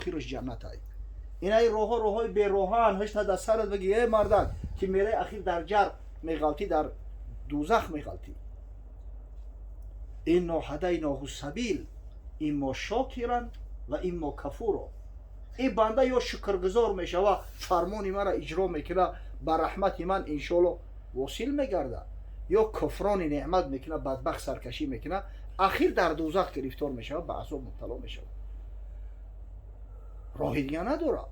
Охираш ҷаннат ай. Инаи роҳҳо роҳҳои бероҳан. Ҳашта дар сарат бигӣ, э мардак, ки мераи, ахир дар ҷар меғалтӣ, дар дузах меғалтӣ. Инно ҳадайноҳу сабил иммо шокиран ва иммо кафуро. Ин банда ё шукргузор мешава, фармони мара иҷро мекуна, ба раҳмати ман иншоалло восил мегарда, ё куфрони неъмат мекуна, бадбахт, саркашӣ мекуна, ахир дар дузах гирифтор мешава, ба азоб мубтало мешава, роҳи дига надорад.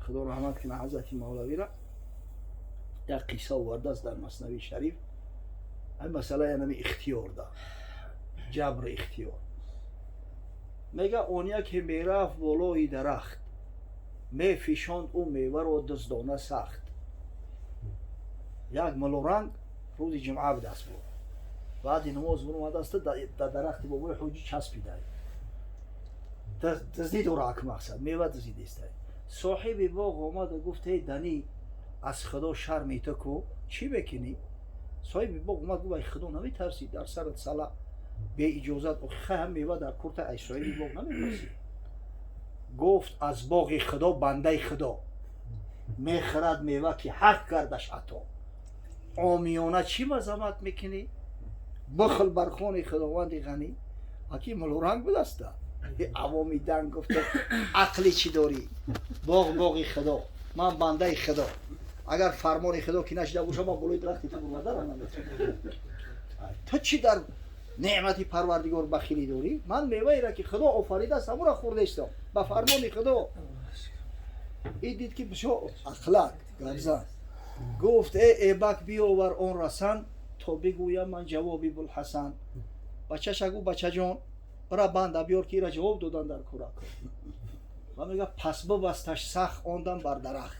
Худо раҳмат куна ҳазрати мавлавира, як қисса овардааст дар Маснавии Шариф. Ҳамин масъала, янами ихтиёр да ҷабри ихтиёр. Мега, он яке мерафт болои дарахт, мефишонд ӯ меваро дуздона сахт. Як мулоранг рӯзи ҷумъа будаст буд, баъди намоз буромадааст, дар дарахти бобои ҳоҷӣ часпидай, дуздӣ дора, ак мақсад мева дуздидестай. Соҳиби боғ омаду гуфт: «Эй данӣ, аз Худо шарми ту ку, чӣ мекунӣ?» Соҳиби боғ омад, гуфт: «Ай Худо наметарсӣ? Дар сарат сала, беиҷозат охи ҳам мева дар курта, ай соҳиби боғ наметарсӣ?» Гуфт: «Аз боғи Худо бандаи Худо мехӯрад мева, ки ҳақ кардаш ато. Омиёна чӣ мазамат мекунӣ? Бухл бар хони Худованди ғанӣ». Аки мулоранг будаста, авоми данг. Гуфта: «Ақли чӣ дорӣ? Боғ боғи Худо, ман бандаи Худо. Агар фармони Худо ки нашида бошам, ман болои дарахти ту бурмадарам наметавонам. Ту чӣ дар неъмати Парвардигор бахилӣ дорӣ? Ман меваеро, ки Худо офаридааст, ҳамонро хӯрдаистам ба фармони Худо». И дид, ки бисёр ақлак гапзан. Гуфт: «Э эбак, биёвар он расан, то бигӯям ман ҷавоби Булҳасан». Бачаша гуфт: «Бачаҷон, бира банда биёр, ки ира ҷавоб додан дар кӯрак». Ва мега, пас бибасташ сахт он дам бар дарахт,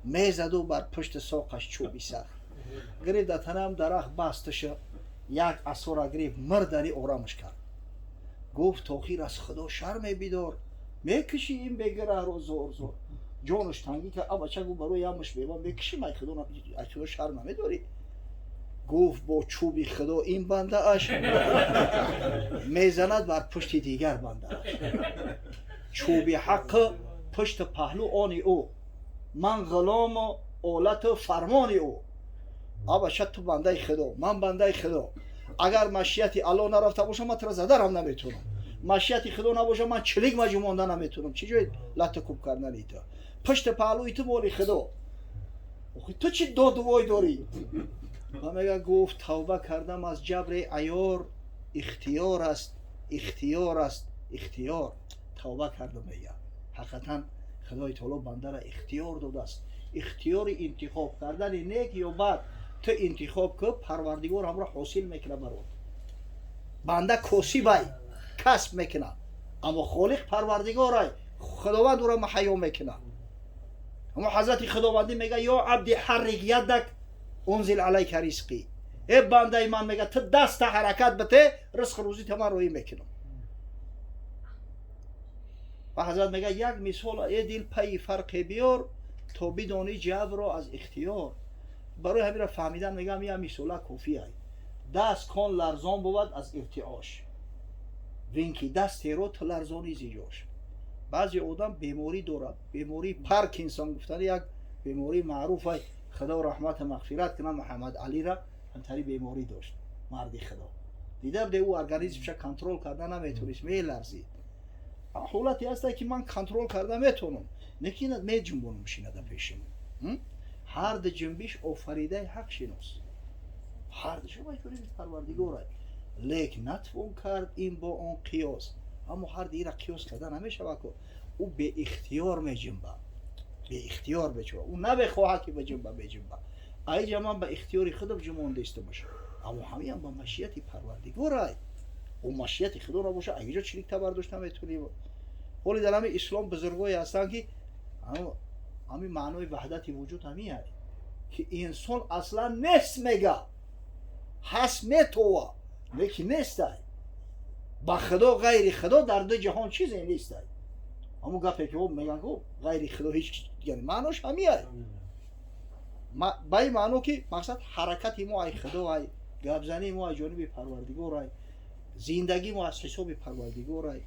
мезаду бар пушти соқаш чӯби сахт. Гирифт, дар танам дарахт басташа, як асора гирифт, мирдани орамаш кард. Гуфт: «Тохир аз Худо шарме бидор, мекушӣ ин бегираҳро зор зор». Ҷонаш тангӣ кард. А бача гуфт: «Барои ямаш мева мекушим, ай Худо шарм намедорӣ?» Гуфт: «Бо чӯби Худо ин бандааш мезанад бар пушти дигар бандааш. Чӯби ҳақ пушти паҳлӯ они ӯ, ман ғулому олату фармони ӯ. А бача, ту бандаи Худо, ман бандаи Худо. Агар машияти Аллоҳ нарафта бошам, ман тура задарам наметавонам. Машияти Худо набошам, ман чилик маҷумонда наметавонам. Чӣ ҷои лату кӯб кардани ту? Пушти паҳлӯи ту моли Худо, ту чӣ додувой дорӣ?» Ва мега, гуфт: «Тавба кардам аз ҷабри аёр. Ихтиёр аст, ихтиёр аст, ихтиёр. Тавба кардам», мега. Ҳақиқатан, Худои таоло бандара ихтиёр додааст, ихтиёри интихоб кардани нек ё бад. Ту интихоб ку, Парвардигор ҳамро ҳосил мекуна барот. Банда косибай, касб мекунад, аммо холиқ Парвардигорай, Худованд ӯро маҳайё мекунад. Аммо ҳазрати Худовандӣ мега: «Ё абди, ҳаррик ядак, унзил алайка ризқӣ». Э бандаи ман, мега, ту даста ҳаракат бите, ризқу рӯзита ман роҳӣ мекунам. Ва ҳазрат мега як мисол: «Э дил, пайи фарқе биёр, то бидонӣ ҷабрро аз ихтиёр». Барои ҳамира фаҳмидан, мегам, як мисола кофиай: даст кон ларзон бувад аз иртиош, винки дастеро ту ларзонӣ зиҷош. Баъзе одам беморӣ дорад, бемории Паркинсон гуфтани, як бемории маъруфай. Худо раҳмату мағфират кунад Муҳаммад Алира, ҳамтари беморӣ дошт марди Худо. Дида буде, ӯ организмша контрол карда наметавонист, меларзид. Ҳолате ҳаста, ки ман контрол карда метавонам, лекин меҷунбонам шинада пешим. Ҳар ду ҷунбиш офаридаи ҳақ шинос, ҳар ду Парвардигорай, лек натвон кард ин бо он қиёс. Аммо ҳар ду ира қиёс карда намешавад, ку ӯ беихтиёр меҷунба, беихтиёр меҷунба, ӯ намехоҳад, ки баҷунба, меҷунба. Аиҷа ман ба ихтиёри худам ҷумондаиста бошам, аммо ҳамиам ба машияти Парвардигорай. Ӯ машияти Худо набоша, аиҷо чилик табардошт наметавонӣ. Ҳоли дар ҳамин ислом бузургое ҳастанд, ки ҳамин маънои ваҳдати вуҷуд ҳамин, ки инсон аслан нест, мега, ҳаст метова, лекин нестай. Ба Худо ғайри Худо дар ду ҷаҳон чизе нестай. Ҳамун гапе, ки мегӯянд, ку ғайри Худо ҳеҷ, маънош ҳамиай. Ба ин маъно, ки мақсад ҳаракати мо ай Худо ай, гапзании мо ай ҷониби Парвардигор ай. Зиндагӣ мо аз ҳисоби Парвардигорай.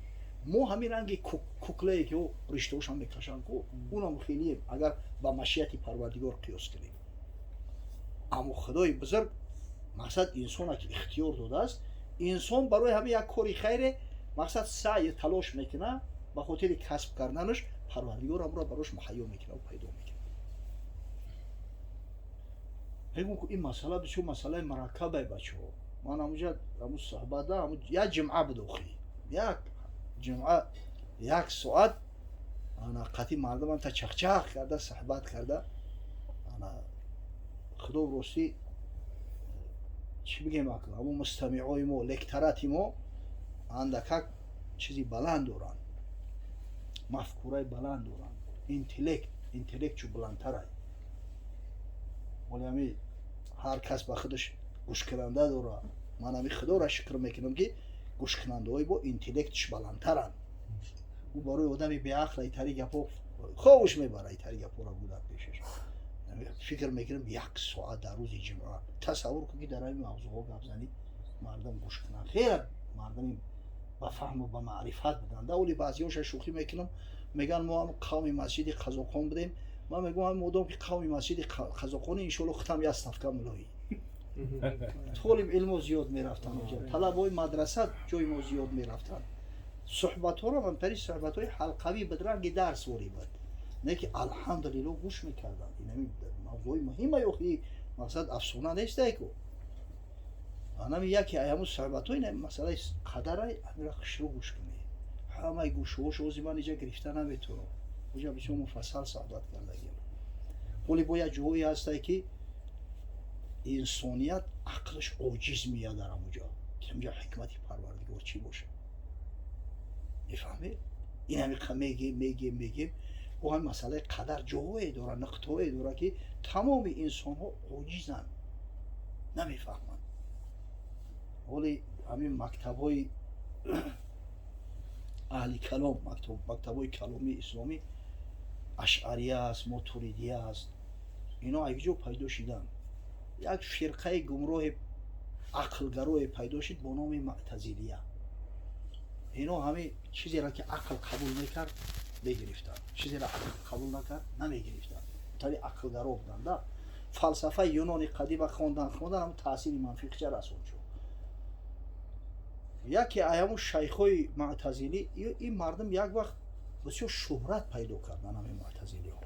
Мо ҳамин ранги куклае, ки ӯ риштаошам мекашанд ку, унам хелием, агар ба машияти Парвардигор қиёс кунем. Аммо Худои бузург, мақсад, инсона ки ихтиёр додааст, инсон барои ҳамин як кори хайре, мақсад, саъю талош мекунад ба хотири касб карданаш, Парвардигор амро барош муҳайё мекунад, пайдо мекунад. Мегӯм, ин масъала бисёр масъалаи мураккабе, бачаҳо. Ман ҳамуҷа ҳамун суҳбата, як ҷумъа буд, охи як ҷумъа, як соат ана қатъи мардумам та чахчах карда, суҳбат карда. Ана Худо ростӣ, чӣ бигем, акл ҳамун мустамиъои мо, лекторати мо андакак чизи баланд доранд, мафкураи баланд доранд, интеллект чу баландтарай. Оли ҳами ҳар кас ба худаш гӯшкунанда дорад. Ман ҳами Худоро шукр мекунам, ки гӯшкунандаҳои бо интеллектш баландтаранд. Ӯ барои одами беақл итари гапҳо ховуш мебара, итари гапҳоро будар пешаш. Фикр мекунам, як соат дар рӯзи ҷумъа, тасаввур кун, ки дар ҳамин мавзӯъҳо гап занӣ, мардум гӯш кунанд. Хеле мардами ба фаҳму ба маърифат буданд. Оли баъзиҳоша шӯхӣ мекунам, мегӯянд, мо ҳам қавми масҷиди қазоқон будем. Ман мегӯям, ҳам модом ки қавми масҷиди қазоқони, иншоалло худам як ставка мулоӣ. Толиб илмо зиёд мерафтанд, талабои мадраса ҷои мо зиёд мерафтанд. Суҳбатҳоро мантари суҳбатҳои ҳалқавӣ буд, ранги дарс ворӣ буд, не ки алҳамдулилло гӯш мекарданд. Инами мавзӯи муҳима, ёхи мақсад, афсона нестайку. Анами яке ҳамун суҳбатҳо ин масъалаи қадарай. Ҳамира хушрӯ гӯш кунед, ҳамаи гӯшҳош ози ман иҷа гирифта наметавонам, оҷа бисёр муфассал суҳбат кардагим. Ҳоли бо як ҷоҳое ҳастае, ки инсоният ақлаш оҷиз меяд дар ҳамуҷо, ки ҳамҷа ҳикмати Парвардигор чӣ бошад, мефаҳмед? Ин ҳамиқа мегем, мегем, мегем. Ӯ ҳамин масъалаи қадар ҷоҳое дорад, нуқтаҳое дорад, ки тамоми инсонҳо оҷизанд, намефаҳманд. Ҳоли ҳамин мактабҳои аҳли калом, мактабҳои каломии исломӣ, ашъария аст, мотуридия аст, ино як ҷо пайдо шиданд. Як фирқаи гумроҳи ақлгарое пайдо шуд бо номи мӯътазилия. Ино ҳамин чизеро, ки ақл қабул мекард, мегирифтанд, чизеро ақл қабул накард, намегирифтанд. Тари ақлгаро буданд. Фалсафаи юнони қадима хондан, хондан, ҳамн таъсири манфиқча расон шуд. Яке ҳамун шайхҳои мӯътазилӣ, ин мардум як вақт бисёр шӯҳрат пайдо карданд, ҳамин мӯътазилиҳо.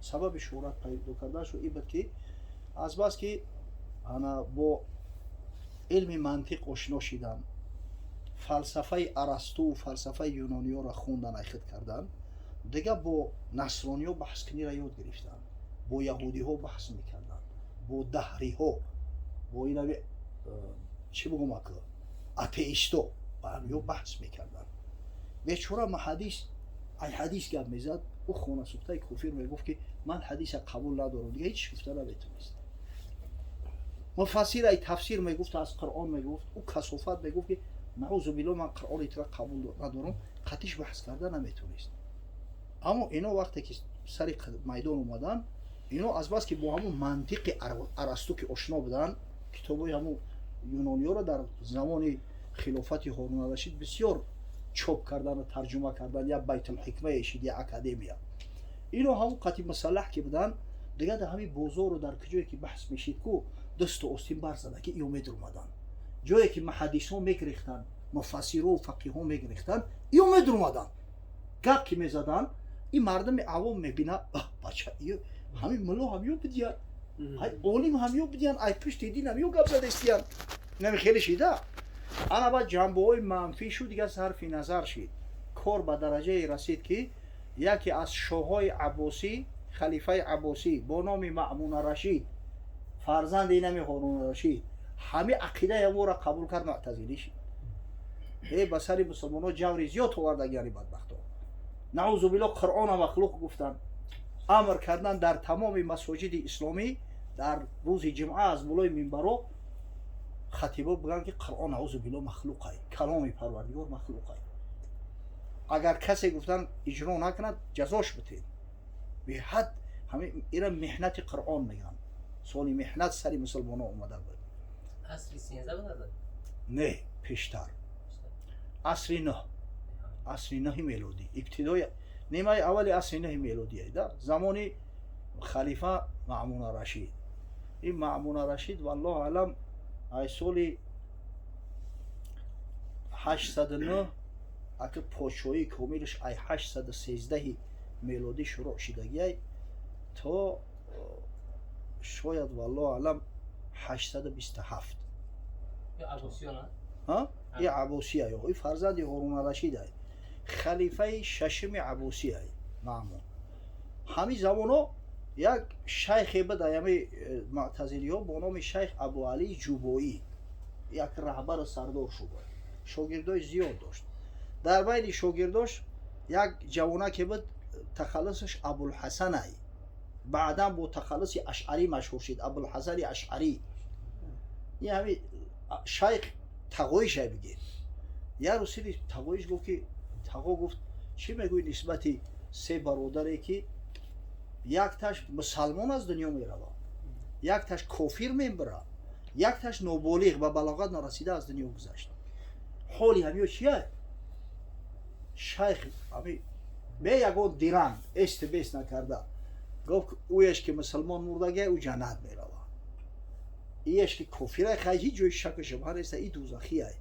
Сабаби шӯҳрат пайдо карданашо ин буд, ки азбаски ана бо илми мантиқ ошино шиданд, фалсафаи Арасту, фалсафаи юнониёро хондан, айхид карданд, дига бо насрониҳо баҳскуниро ёд гирифтанд, бо яҳудиҳо баҳс мекарданд, бо даҳриҳо, бо инави, чӣ бугум, акл атеисто, ба ҳамиҳо баҳс мекарданд. Бечора муҳаддис ай ҳадис гап мезад, ӯ хонасӯхтаи кофир мегуфт, ки ман ҳадиса қабул надорам, дига ҳеч гуфта наметонист. Муфассир ай тафсир мегуфт, аз Қуръон мегуфт, ӯ касофат мегуфт, ки наузу билло, ман Қуръони тура қабул надорам. Қатиш баҳс карда наметонист. Аммо ино вақте ки сари майдон омаданд, ино азбаски бо ҳамун мантиқи Арасту ки ошно буданд, китобҳои ҳамун юнониёро дар замони хилофати Ҳорун Рашид бисёр чоп кардану тарҷума кардан, як Байтулҳикмае шид, як академия. Ино ҳамун қатъи мусаллаҳ ки буданд, дига дар ҳамин бозору дар куҷое ки баҳс мешид ку, дасту остин барзада, ки иё медурмаданд. Ҷое ки муҳаддисҳо мегирехтанд, муфассиру фақиҳҳо мегирехтанд, иё медурмаданд. Гап ки мезаданд, ин мардуми авом мебинад, бача, ҳамин мулло ҳамиё бидиян, ай олим ҳамиё бидиян, ай пушти дин ҳамиё гап задестиян. Инами хеле шида. Ана баъд ҷанбаҳои манфӣ шуд, дига сарфи назар шид. Кор ба дараҷае расид, ки яке аз шоҳҳои аббосӣ, халифаи аббосӣ бо номи Маъмуна Рашид, фарзанди инами Ҳоруна Рашид, ҳами ақидаи ҳаморо қабул кард, мӯътазилӣ шид. Ба сари мусулмонҳо ҷаври зиёд овардагияни бадбахтҳо, наузу билло, Қуръона махлуқ гуфтанд. Амр кардан дар тамоми масоҷиди исломӣ дар рӯзи ҷумъа аз болои минбаро хатибо бигӯянд, ки Қуръон, наузу билло, махлуқай, каломи Парвардигор махлуқай. Агар касе, гуфтан, иҷро накунад, ҷазош битед. Беҳад ҳами ира меҳнати Қуръон мегӯянд. Соли меҳнат сари мусулмонҳо омада буд. Асри 13 буд? Не, пештар. Асри нӯҳ, асри нӯҳи мелодӣ, ибтидои нимаи аввали асри нӯҳи мелодия да, замони халифа Маъмуна Рашид. Ин Маъмуна Рашид, валлоҳу алам, ай соли 809, аки подшоҳии комилаш ай 813 мелодӣ шурӯъ шидагиай то шояд, валлоҳу алам, 827. И Аббосия, и фарзанди Ҳоруна Рашидай, халифаи шашуми Аббосияй Маъмун. Ҳамин замоно як шайхе буд аями муътазилиҳо бо номи шайх Абуалии Ҷубоӣ, як раҳбару сардор шуд, шогирдои зиёд дошт. Дар байни шогирдош як ҷавонаке буд, тахаллусаш Абулҳасанай, баъдан бо тахаллуси Ашъарӣ машҳур шуд, Абулҳасани Ашъарӣ. Ин ҳами шайх тағоишай бигир. Як рӯз сири тағоиш гуфт ки, тағо гуфт: «Чӣ мегӯӣ нисбати се бародаре, ки якташ мусалмон аз дунё меравад, якташ кофир мебира, якташ ноболиғ, ба балоғат нарасида аз дунё гузашт? Ҳоли ҳамиё чия?» Шайх ҳами бе ягон диранг, эсти бес накарда гуфт: «Ӯеш ки мусалмон мурдагия, ӯ ҷаннат меравад. Иеш ки кофирай, хай, ҳеҷ ҷои шаку шубҳа неста, и дузахиай.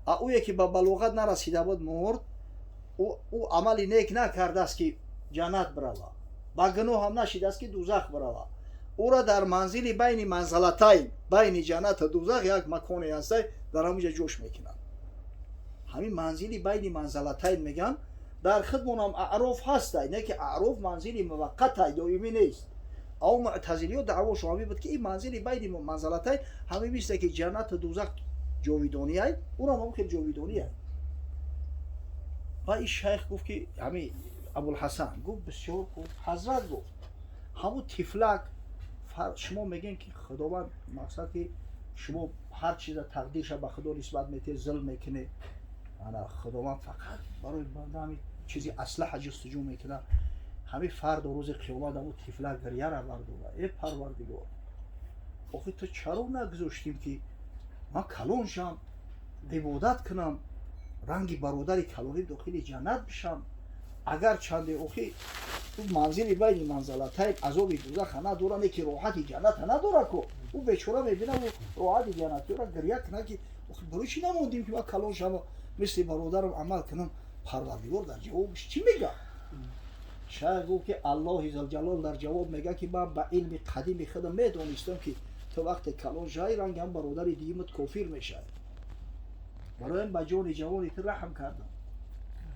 А ӯе ки ба балоғат нарасида буд мурд, ӯ амали нек накардааст, ки ҷаннат бирава, ба гуноҳ ҳам нашидааст, ки дузах бирава. Ӯра дар манзили байни манзалатайн, байни ҷаннату дузах як маконе ҳастай, дар ҳамуҷа ҷош мекунанд. Ҳамин манзили байни манзалатайн мегӯянд, дар хидмонам аъроф ҳастай, не ки аъроф манзили муваққатай, доимӣ нест. Ав муътазилиё даъвошон ҳамин буд, ки ин манзили байни манзалатайн ҳамин мисле ки ҷаннату дузах ҷовидониай, ӯрам ҳам хел ҷовидониай». Ва ин шайх гуфт, ки ҳамин Абулҳасан гуфт: «Бисёр хуб, ҳазрат». Гуфт: «Ҳамун тифлак, шумо мегӯем, ки Худованд, мақсад ки шумо ҳар чиза тақдирша ба Худо нисбат метиҳед, зулм мекунед. Ана Худованд фақат барои банда ҳамин чизи аслаҳа ҷустуҷӯ мекунад. Ҳамин фарду рӯзи қиёмат ҳамун тифлак гиряра бардора: э Парвардигор, охи ту чаро нагузоштим, ки ман калон шам, ибодат кунам, ранги бародари калонӣ дохили ҷаннат бишам? Агар чанде охи ӯ манзили байни манзалатайн азоби дузаха надора, не ки роҳати ҷанната надора ко. Ӯ бечора мебина ӯ роҳати ҷаннатиёра, гиря кунад, ки охи барои чӣ намондим, ки ман калон шам, мисли бародарам амал кунам?» Парвардигор дар ҷавобаш чӣ мега?» Шайх гуфт, ки Аллоҳи зулҷалол дар ҷавоб мега, ки ман ба илми қадими худам медонистам, ки ту вақте калон шавӣ, ранги ҳам бародари дуюмат кофир мешавӣ. Бароям ба ҷони ҷавони ту раҳм кардам,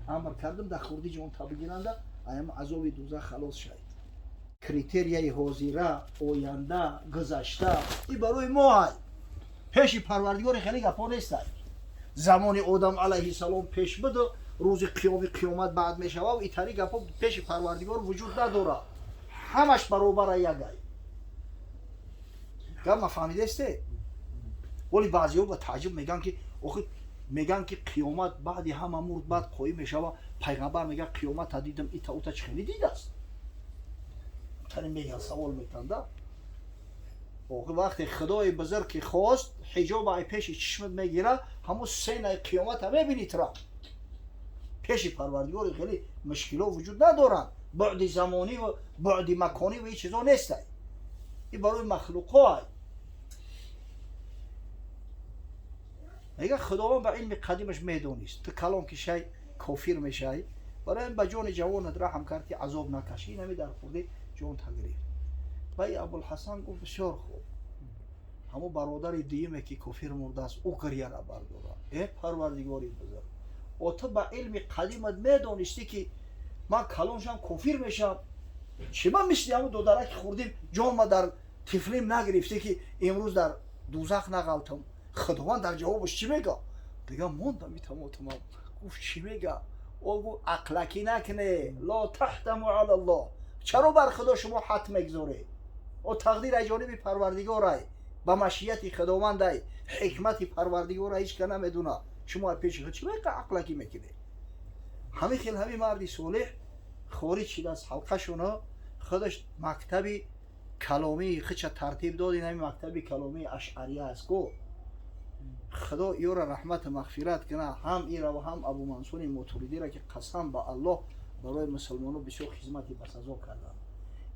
амр кардам, дар хурдӣ ҷонта бигиранда, аям азоби дузах халос шавед». Критерияи ҳозира, оянда, гузашта и барои мо ай. Пеши Парвардигори хеле гапҳо нестай. Замони Одам алайҳиссалом пеш буду, рӯзи қиёми қиёмат баъд мешава, итари гапҳо пеши Парвардигор вуҷуд надорад. Ҳамаш баробара, ягай гап. Ма фаҳмидесте? Вале баъзеҳо ба таъҷуб мегӯянд, ки охи мегӯянд, ки қиёмат баъди ҳама мурд, баъд қоим мешава. Пайғамбар мегӯяд: «Қиёмата дидам». Ита ута чӣ хеле дидааст? Тари мегӯянд, савол метанда. Охи вақте Худои бузург ки хост, ҳиҷоба ай пеши чишмат мегира, ҳамун сценаи қиёмата мебинӣ тра. Пеши Парвардигори хеле мушкило вуҷуд надоранд. Буъди замонӣ ва буъди маконӣ ва ин чизо нестай. Ин барои махлуқҳо ай. Мега, Худованд ба илми қадимаш медонист, ту калон ки шай, кофир мешавӣ. Барои ба ҷони ҷавонат раҳм кард, ки азоб накашӣ, ин ҳами дар хурдӣ ҷон тагирифт. Ва Абулҳасан гуфт: «Бисёр хуб. Ҳамун бародари дуюме, ки кофир мурдааст, ӯ гиряра бардора: э Парвардигори бузург, о ту ба илми қадимат медонистӣ, ки ман калон шам, кофир мешавам. Чӣ ман мисли ҳамун додараки хурдим ҷонма дар тифлим нагирифтӣ, ки имрӯз дар дузах нағалтам?» Худованд дар ҷавобаш чӣ мега? Дига мондам итамотумам. Гуфт: «Чӣ мега?» О гуфт: «Ақлакӣ накне, ло таҳтаму алаллоҳ. Чаро бар Худо шумо ҳат мегзоред? О тақдир ай ҷониби Парвардигорай, ба машияти Худовандай, ҳикмати Парвардигора ҳеҷ ка намедуна. Шумо ай пеши худ чӣ меқа ақлакӣ мекунед?» Ҳамин хел ҳамин марди солеҳ хориҷ шид аз ҳалқашуно, худаш мактаби каломии худша тартиб дод. Ин ҳамин мактаби каломии ашъария аст ку. Худо ёра раҳмату мағфират кунад, ҳам ира ва ҳам Абу Мансури Мотуридира, ки қасам ба Аллоҳ, барои мусулмоно бисёр хизмати басазо карданд.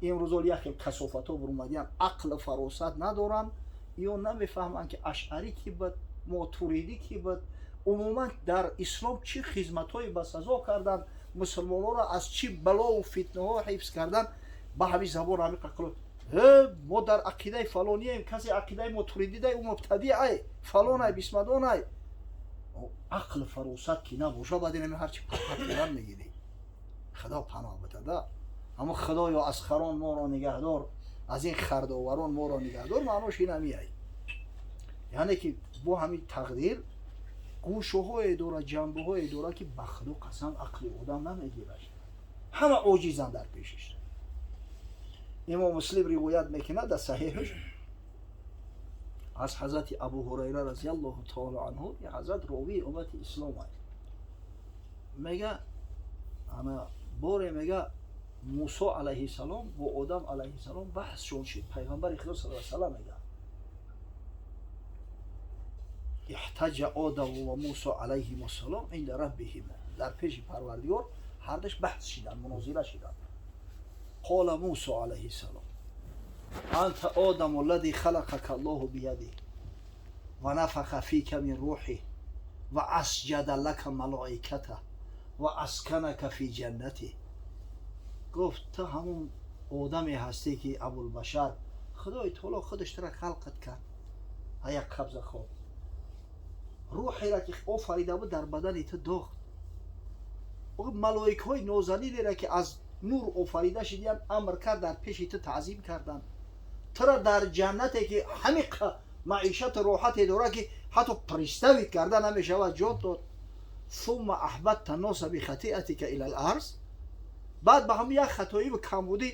Имрӯзол як хел касофатҳо бурумадиян, ақлу фаросат надоранд, ё намефаҳманд, ки Ашъарӣ ки буд, Мотуридӣ ки буд, умуман дар ислом чӣ хизматҳои басазо карданд, мусулмононро аз чӣ балову фитнаҳо ҳифз карданд. Ба ҳамин забон ҳамин қақло мо дар ақидаи фалонием, касе ақидаи Мотуридӣ дай, ӯ мубтадиай, фалонай, бисмадонай. Ақлу фаросат ки набоша, баъд инами ҳарчи патпат мегирӣ. Худо паноҳ битада. Аммо Худоё, аз харон моро нигаҳдор, аз ин хардоварон моро нигаҳдор. Маънош ин ҳамиай, яъне ки бо ҳамин тақдир гӯшаҳое дорад, ҷанбаҳое дорад, ки ба Худо қасам, ақли одам намегирад, ҳама оҷизанд дар пешиш. Имом Муслим ривоят мекунад дар саҳеҳаш аз ҳазрати Абу Ҳурайра разиаллоҳу таоло анҳу. Ин ҳазрат ровии уммати ислом ай. Мега, ана боре, мега, Мусо алайҳиссалом бо Одам алайҳиссалом баҳсшон шид. Пайғамбари Худо сал салам мега: иҳтаҷа Одаму ва Мусо алайҳим ассалом инда раббиҳима. Дар пеши Парвардигор ҳардаш баҳс шиданд, мунозира шиданд. Қола Мусо алайҳиссалом: анта Одаму аллади халақака Аллоҳу бияди ва нафаха фика мин рӯҳи ва асҷада лака малоиката ва асканака фи ҷаннати. Гуфт: ту ҳамун одаме ҳастӣ, ки Абулбашар, Худои Таоло худаш тура халқат кард, як қабза хок, рӯҳеро ки офарида буд, дар бадани ту дохт, малоикаҳои нозанинеро, ки аз нур офарида шидиянд, амр кард, дар пеши ту таъзим карданд, тура дар ҷаннате, ки ҳамин маишату роҳате дорад, ки ҳатто представить карда намешавад, ҷо дод. Сумма аҳбадта носа бихатиатика ила л арз. Баъд ба ҳамун як хатоиву камбудӣ,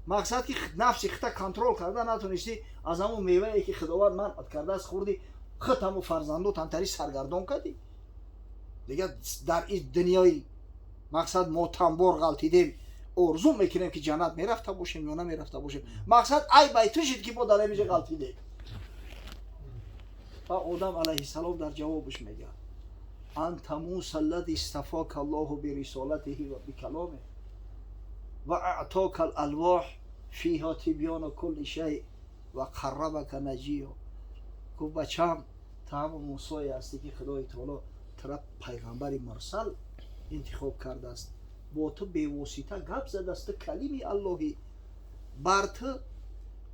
мақсад ки нафси хита контрол карда натонистӣ, аз ҳамун мевае, ки Худованд манъат кардааст, хӯрдӣ, худ ҳамун фарзандотам тари саргардон кардӣ. Дигар дар ин дунёи мақсад мотамбор ғалтидем, орзу мекунем, ки ҷаннат мерафта бошем ё намерафта бошем. Мақсад, ай бай ту шид, ки мо дар ҳамиҷа ғалтидем. Ва Одам алайҳиссалом дар ҷавобаш мегӯяд: анта Муса аллади истафока Аллоҳу бирисолатиҳи ва бикаломih ва аътока алалвоҳ фиҳа тибёну кулли шай ва қаррабака наҷиё. Гуфт: бачам, ту ҳамун Мусое ҳастӣ, ки Худои Таоло тура пайғамбари мурсал интихоб кардааст, бо ту бевосита гап задааст, ту калими Аллоҳӣ, бар ту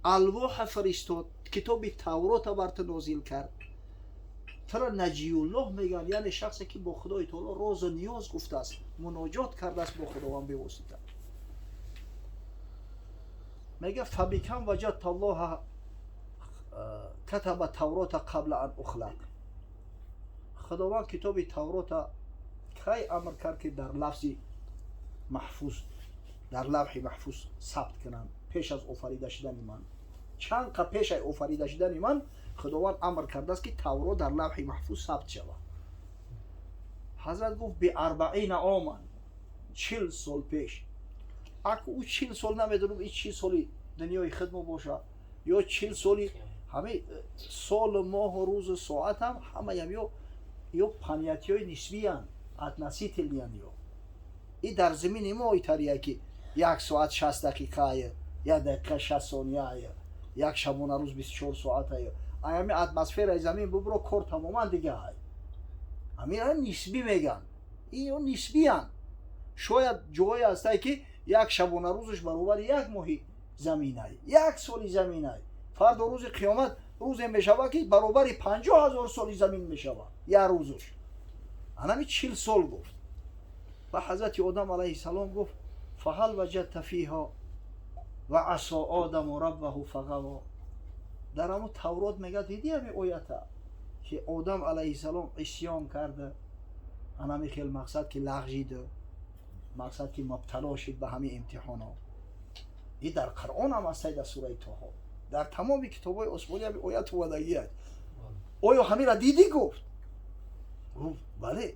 алвоҳа фиристод, китоби Таврота бар ту нозил кард, тура наҷиюллоҳ мегӯянд, яъне шахсе, ки бо Худои Таоло розу ниёз гуфтааст, муноҷот кардааст бо Худованд бевосита. Мега: фабикам ваҷадта Аллоҳа катаба таврота қабла ан ухлақ? Худованд китоби Таврота кай амр кард, ки дар лафзи маҳфуз, дар лавҳи маҳфуз сабт кунанд? Пеш аз офарида шудани ман. Чанд қа пеш аз офарида шудани ман Худованд амр кардааст, ки Таврот дар лавҳи маҳфуз сабт шавад? Ҳазрат гуфт: биарбаина оман, 40 сол пеш. Аку ӯ 40 сол, намедонам, и 40 соли дунёи худ мо бошад ё 40 соли ҳамаи солу моҳу рӯзу соатам, ҳамаям ё понятия ҳои нисбиянд, относительный янд. Ё и дар замини мо итария, ки як соат 60 дақиқае, як дақиқа 60 сонияе, як шабонарӯз 24 соатае. Аями атмосфераи замин бубро, кор тамоман дигаай. Ҳамина нисбӣ меган, ино нисбиянд. Шояд ҷое ҳастае, ки як шабонарӯзаш баробари як моҳи заминай, як соли заминай. Фардо, рӯзи қиёмат, рӯзе мешавад, ки баробари 50 000 соли замин мешавад як рӯзаш. Анами 40 сол гуфт. Ба ҳазрати Одам алайҳиссалом гуфт: фаҳал ваҷадта фиҳо ва асо Одаму раббаҳу фағаво? Дар ҳамун Таврот, мега, диди ҳами оята, ки Одам алайҳиссалом исён карда, анами хел, мақсад ки лағжида, мақсад ки мубтало шид ба ҳамин имтиҳонҳо. И дар Қуръон ҳам ҳастай, дар сураи Тоҳо, дар тамоми китобҳои осмонӣ ҳами оят омадагӣ аст. Оё ҳамира дидӣ? Гуфт. Гуфт: бале.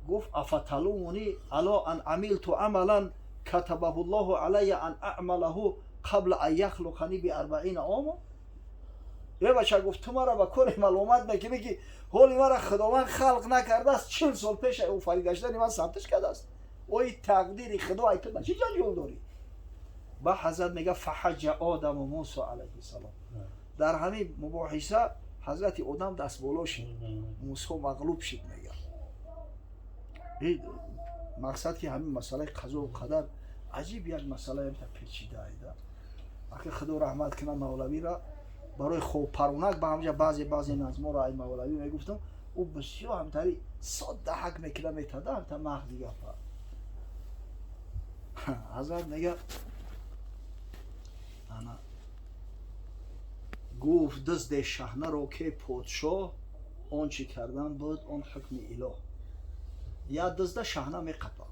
Гуфт: афаталумуни ало ан амилту амалан катабаҳу ллоҳу алайя ан аъмалаҳу қабла ан яхлуқани биарбаина омо? Е бача гуфт, ту мара ба кори маломат мекунӣ, ки ҳоли мара Худованд халқ накардааст, 40 сол пеш офарида шудани ман сабтиш кардааст. Ой, тақдири Худо, ай ту ба чӣ ҷанҷол дорӣ? Ба ҳазрат мега: فحج آدم موسى عليه السلام. Дар ҳамин мубоҳиса ҳазрати Одам дастболо шид, Мусо мағлуб шид. Мега, мақсад ки ҳамин масъалаи қазову қадар аҷиб як масъалае печида айда. Аки Худо раҳмат кунад мавлавира, барои хобпаронак ба ҳамҷа баъзе баъзе назморо ай мавлавӣ мегуфтам, ӯ бисёр ҳамтари содда ҳак мекида метада ҳамта мағзи гапа. Ҳазрат мега, ана гуфт дузде шаҳнаро, ке подшоҳ, он чӣ кардан буд, он ҳукми илоҳ. Я дузда шаҳна меқапа.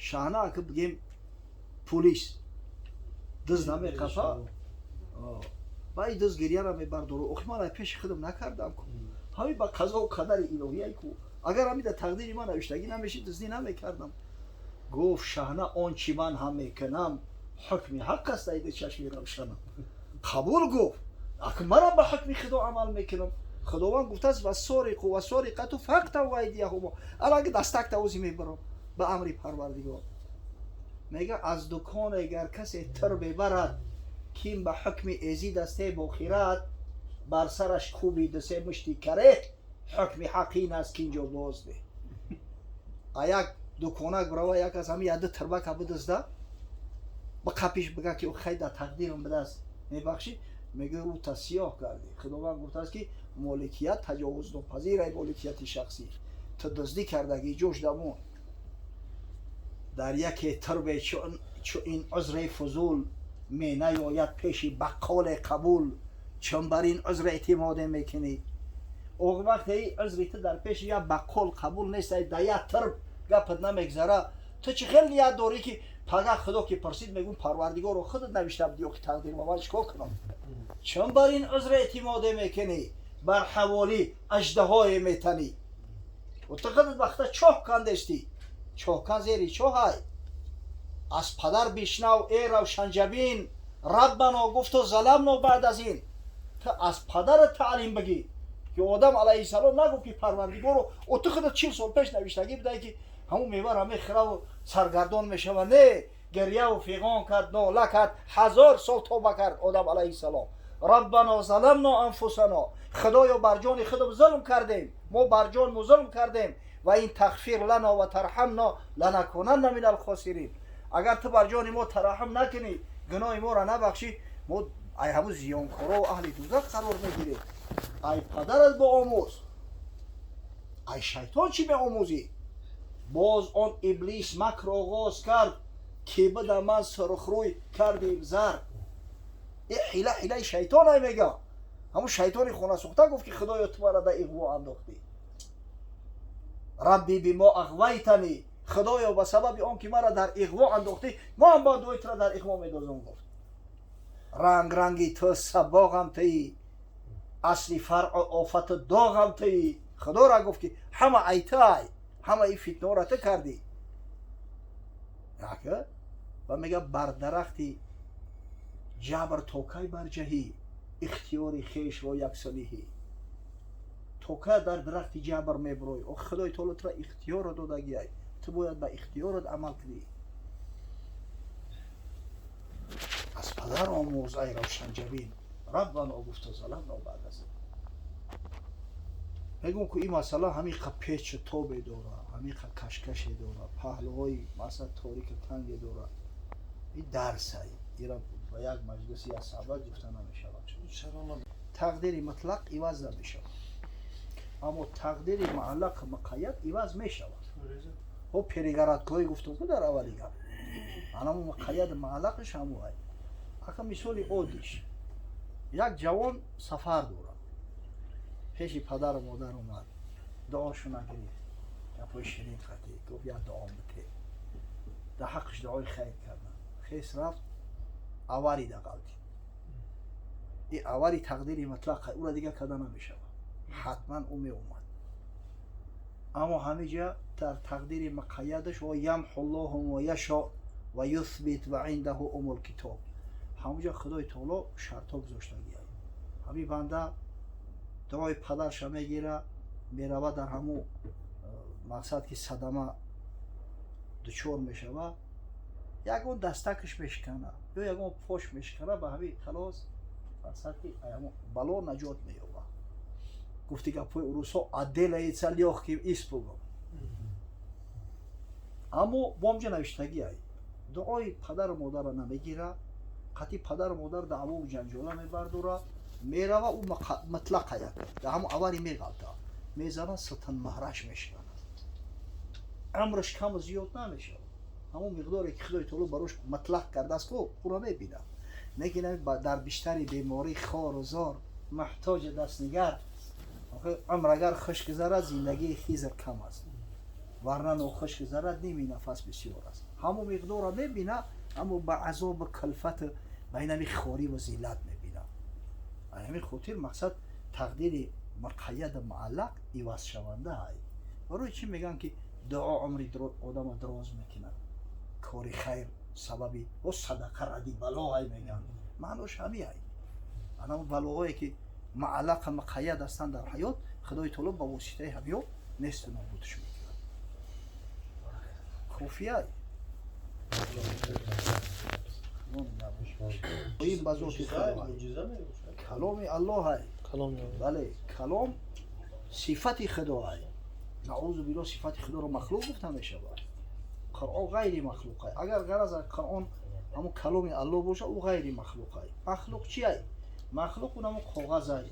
Шаҳна, ака, бигем, пулис дузда меқапа. Ва и дуз гирьяра мебардору: охи, ман ай пеши худам накардам ку, ҳамин ба қазову қадари илоҳияй ку, агар ҳамин дар тақдири ман навиштагӣ намешид, дуздӣ намекардам. Гуфт шаҳна: он чӣ ман ҳам мекунам, ҳукми ҳақ аст, айда чашми равшанам. Қабул, гуфт, ака, манам ба ҳукми Худо амал мекунам. Худованд гуфтааст: والسارق والسارقة فاقطعوا أيديهما. Алаги дастак тавози мебарам ба амри Парвардигор. Мега, аз дукон агар касе тир бебарад, ким ба ҳукми эзид асте бохират, бар сараш кӯби дусе мушти каре, ҳукми ҳақ ин аст, ки инҷо боз деҳ. А як дуконак бирава, як аз ҳами яду тирбака бидузда, ба қапиш бига, ки хай, дар тақдирам бидааст, мебахшӣ. Мега, рӯта сиёҳ кардӣ. Худованд гуфтааст, ки моликият таҷовузнопазир, ай моликияти шахсӣ. Ту дуздӣ кардагӣ, ҷош дамон. Дар яке тирбе чу ин узри фузул менаёяд пеши баққоле қабул. Чун бар ин узр эътимоде мекунӣ, оқ вақте узри ту дар пеши як баққол қабул нест, ай да як тирб гапат намегзара, ту чӣ хел ният дорӣ, ки пага Худо ки пурсид, мегӯм: Парвардигоро, худат навишта будӣ, охи тақдир, ман чикор кунам? Чун бар ин узр эътимоде мекунӣ, бар ҳаволӣ аждаҳое метанӣ. Ту худат вақта чоҳ кандестӣ, чоҳкан зери чоҳай. Аз падар бишнав, э равшанҷабин: ربنا гуфту ظلمنا баъд аз ин. Ту аз падарат таълим бигӣ, ки Одам алайҳиссалом нагуфт, ки Парвардигоро, о, ту худат 40 сол пеш навиштагӣ будай, ки ҳамун мевара мехӯраву саргардон мешава. Не, гирьяву фиғон кард, нола кард, 1000 сол тоба кард Одам алайҳиссалом. ربنا ظلمنا أنفسنا, худоё, бар ҷони худам зулм кардем, мо бар ҷонму зулм кардем, وإن تغفر لنا وترحمنا لنكونن من الخاسرين. Агар ту бар ҷони мо тараҳум накунӣ, гуноҳи моро набахшӣ, мо ай ҳамун зиёнкоро, аҳли дузах қарор мегирем. Ай падарат боомӯз, ай шайтон чӣ меомӯзӣ? Боз он иблис макр оғоз кард, ки буда ман сурхрӯй кардим зар. И ҳила ҳилаи шайтон ай. Мега, ҳамун шайтони хонасӯхта гуфт, ки худоё, ту мара да иғво андохтӣ. رب بما أغويتني, худоё, ба сабаби он ки мара дар иғво андохтӣ, мо ҳам ба дуои тура дар иғво медозам. Гуфт: ранг ранги ту сабоғам тии, асли фаръу офату доғам тии. Худора гуфт, ки ҳама ай ту, ай ҳама ин фитнаро ту кардӣ. Ва мега, бар дарахти ҷабр то кай барҷаҳӣ, ихтиёри хешро яксониҳӣ? То кай дар дарахти ҷабр мебурой? О, Худои таоло тура ихтиёрро додагиай, ту бояд ба ихтиёрат амал кунӣ. Аз падар омӯз, ай равшанҷабин: ربنا гуфту ظلمنا баъд аз мегӯм, ку ин масъала ҳамиқа печу тобе дора, ҳамиқа кашкаше дора, паҳлӯҳои масъала торику танге дора. Ин дарсай, ира ба як маҷлиси як саҳбат гуфта намешавад. Тақдири мутлақ иваз намешавад, аммо тақдири муаллақ, муқайяд иваз мешавад. Ҳо, перегородка ҳое гуфтум ку дар аввали гап, анамо муқайяд, муаллақиш ҳамоай. Ака, мисоли оддиш: як ҷавон сафар дорад, пеши падару модар омад, дуошуна гирифт, гапҳои ширин хатӣ гуфт, як дуом бите, дар ҳаққиш дуои хайр кардан, хес рафт, аварида ғалтид. И авари тақдири мутлақа, ӯра дигар карда намешавад, ҳатман ӯ меомад. Аммо ҳамиҷа дар тақдири муқайядаш ويمحو الله ما يشاء ويثبت وعنده أم الكتاب, ҳамуҷа Худои таоло шартҳо гузоштагиай. Ҳамин банда дуои падарша мегира, мерава, дар ҳамун мақсад ки садама дучор мешава, ягон дастакаш мешикана ё ягон пош мешикана, ба ҳамин халос, мақсад ки ҳамун бало наҷот меёба. Гуфти гапҳои урусҳо, отделается лёгким испугом. Аммо бомҷа навиштагӣ ай, дуои падару модарро намегира, қатъи падару модар даъвову ҷанҷола мебардора, мерава, ӯ мутлақа як дар ҳамун авари меғалта, мезана, сутунмуҳраш мешиканад, амраш каму зиёд намешавад. Ҳамон миқдоре ки Худои таоло барош мутлақ кардааст ку, ӯро мебинад. Лекин дар биштари беморӣ хору зор, муҳтоҷи дастнигар, умр агар хуш гузарад, зиндагии Хизр кам аст, варна нохуш гузарад, ними нафас бисёр аст. Ҳамон миқдорро мебина, аммо ба азобу кулфату ба инами хориву зиллат мебина. Ҳамин хотир, мақсад, тақдири муқайяду муаллақ ивазшаванда ай. Барои чӣ мегӯянд, ки дуо умри одама дароз мекунад, кори хайр сабаби о садақа ради бало ай мегӯянд? Маънош ҳами ай. Анам балоҳое ки муаллақа муқайяд ҳастанд дар ҳаёт, Худои таоло ба воситаи ҳамиё несту нобудш мекунад. Кофиай ин ба зоти Худо каломи Аллоҳ ай. Бале, калом сифати Худоай. Наузу билло, сифати Худоро махлуқ гуфта мешавад? Қуръон ғайри махлуқай. Агар ғараз Қуръон ҳамун каломи Аллоҳ боша, ӯ ғайри махлуқай. Махлуқ чи ай? Махлуқ унамо коғазай,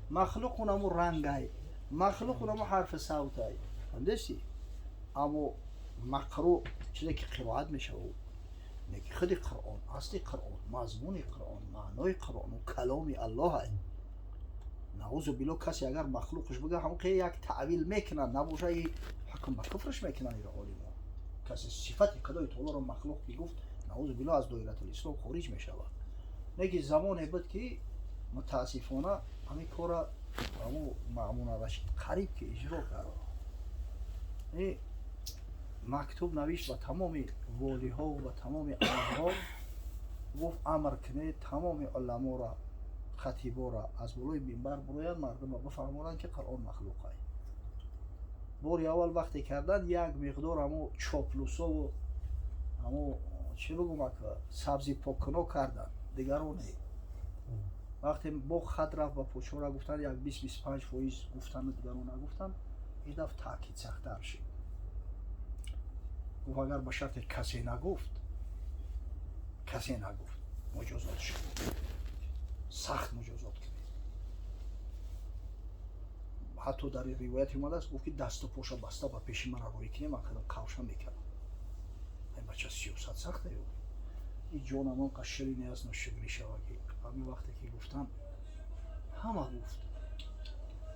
махлуқ унамо рангай, махлуқ унамо ҳарфи савтай, фаҳмидести? Аммо мақрӯ, чизе ки қироат мешавад, леки худи Қуръон, асли Қуръон, мазмуни Қуръон, маънои Қуръон каломи Аллоҳ ай. Наузу билло, касе агар махлуқш бига, ҳамон як таъвил мекунад, набоша и ҳукм ба куфрш мекунанд иро олимо. Касе сифати Худои таолоро махлуқ ки гуфт, наузу билло, аз доиратулислом хориҷ мешавад. Леки замоне буд, ки мутаассифона ҳамин кора ҳамун Маъмун Рашид қариб ки иҷро кард. Мактуб навишт ба тамоми волиҳо, ба тамоми амирҳо, гуфт: амр кунед тамоми уламоро, хатиборо аз болои минбар буроянд, мардумро бифаҳмонанд, ки Қуръон махлуқай. Бори аввал вақте кардан, як миқдор ҳамо чоплусову ҳамо, чӣ бигум, сабзи поккуно карданд, дигаро не. Вақте бо хат рафт ба почора, гуфтанд, як 20-25% гуфтану дигаро нагуфтанд. Ин дафъ таъкид сахттар шуд. Гуфт: агар ба шарте касе нагуфт, касе нагуфт, муҷозот шуд, сахт муҷозот кунед. Ҳатто дар ривояте омадааст, гуфт, ки дасту поша баста ба пеши мара рӯй кунем, ман худам қавша мекардам. Ай бача, сиёсат сахта ё и ҷонам он қад ширине аст, ношукрӣ шава, ки ҳамин вақте ки гуфтам, ҳама гуфт,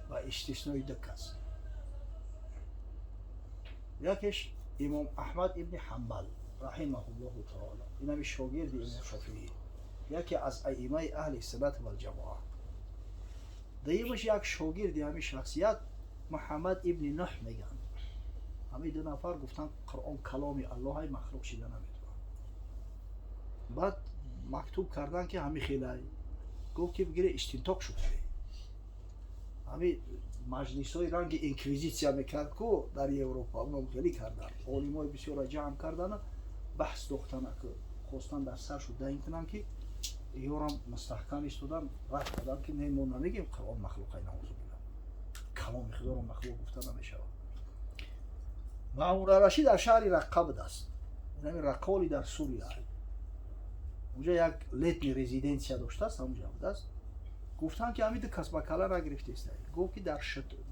ба истиснои ду кас. Якеш имом Аҳмад ибни Ҳамбал раҳимаҳуллоҳу таоло, инами шогирди имом Шофиӣ, яке аз аимаи аҳли суннат валҷамоа. Дуюмаш як шогирди ҳамин шахсият, Муҳаммад ибни Нуҳ мегӯянд. Ҳамин ду нафар гуфтанд: Қуръон каломи Аллоҳай, махлуқ шида наметавонад. Баъд мактуб кардан, ки ҳамин хелай. Гуфт, ки бигире, истинтоқ шуд. Ҳамин маҷлисҳои ранги инквизитсия мекард ку дар Европа, оном хеле кардан, олимои бисёрро ҷамъ кардана, баҳс дохтана, ки хостан дар саршу даин кунанд, ки ёрам мустаҳкам истодан, рад кардан, ки не, мо намегем Қуръон махлуқай, наузубилла, каломи Худоро махлуқ гуфта намешавад. Маъмун Рашид дар шаҳри Раққа будааст, ҳамин Раққоли дар Сурия. Унҷа як летний резиденция доштааст, ҳамунҷа будааст. Гуфтанд, ки ҳамин ду кас ба кала нагирифтеста. Гуфт, ки дар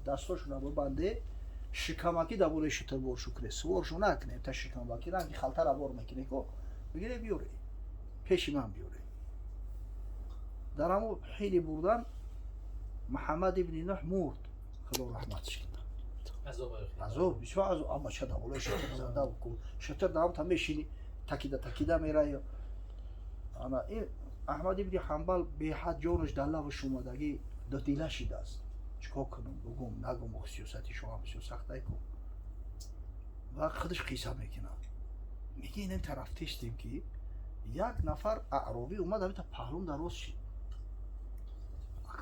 дастошона бибанде, шикамакӣ дар болои шутурбор шукре, суворшо накунем, та шикамбакӣ ранги халтара бор мекуне ко, бигире, биёре, пеши ман биёре. Дар ҳамо ҳини бурдан Муҳаммад ибни Нуҳ мурд, Худо раҳматш кунад. Азоб, бисёр азоб. Амма ча дар болои шутур зада, шутур дар ҳамта мешини, такида такида мерая. Ана ин Аҳмад ибни Ҳамбал беҳад ҷонаш дар лавш омадагӣ, дудила шидааст: чикор кунам, бугум, нагум? Сиёсати шоҳам бисёр сахтай ку. Ва худаш қисса мекунад, меги: инам тараф тештем, ки як нафар аъробӣ омад, ҳамита паҳлум дароз шид.